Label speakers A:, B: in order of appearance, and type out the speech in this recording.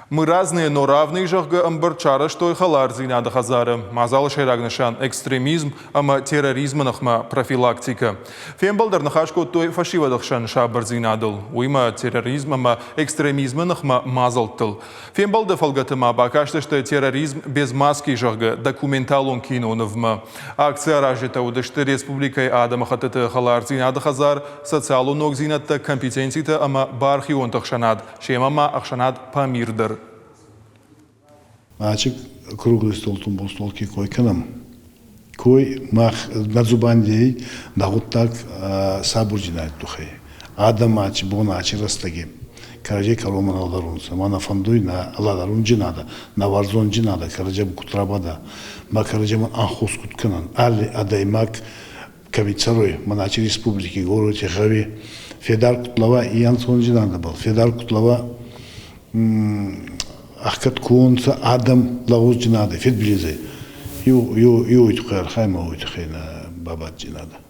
A: Мы разные, но равные, зӕгъгӕ, ӕмбырд сарӕзтой хӕлардзинады хӕдзары. Мадзалы сӕйраг нысан – экстремизм ӕмӕ терроризмы ныхмӕ профилактикӕ. Фембӕлд ӕрныхас кодтой фӕсивӕды хсӕн сабырдзинадыл, уыимӕ терроризм ӕмӕ экстремизмы ныхмӕ мадзӕлттыл. Фембӕлды фӕлгӕты ма бакастысты «Терроризм без маски», зӕгъгӕ, документалон кинонывмӕ. Акци аразджытӕ уыдысты республикӕйы адӕмыхӕттыты хӕлардзинады хӕдзар, социалон ногдзинӕдтӕ, компетенцитӕ ӕмӕ бархионты ӕхсӕнад, семӕ ма ӕхсӕнад Памир дӕр.
B: Ачи круглый стол, тумбул стол ке кой кӕнӕм. Кой мах нӕ дзубандийӕй нӕ гъуддаг сабурдзийнадӕ туххӕй. Адӕм ачи бон ачи рӕстӕги кӕрӕдзей кӕронмӕ нӕ лӕдӕрунцӕ. Ма нӕ фӕндуй нӕ лӕдӕрундзийнадӕ, нӕ уарзондзийнадӕ кӕрӕдземӕ куд рабада, ма кӕрӕдземӕн ӕнхус куд кӕнӕн. Алли адӕймаг кӕми цӕруй, мӕнӕ ачи республики горӕти гъӕуи федар куд лӕуа, и ӕнцондзийнадӕбӕл федар куд лӕуа, ӕхгӕд ку унцӕ адӕм лӕгъуздзийнадӕ, фидбилизӕй. Еу, еу, еу туххӕй архайӕн ма уой туххӕй нӕ бабаддзийнадӕ.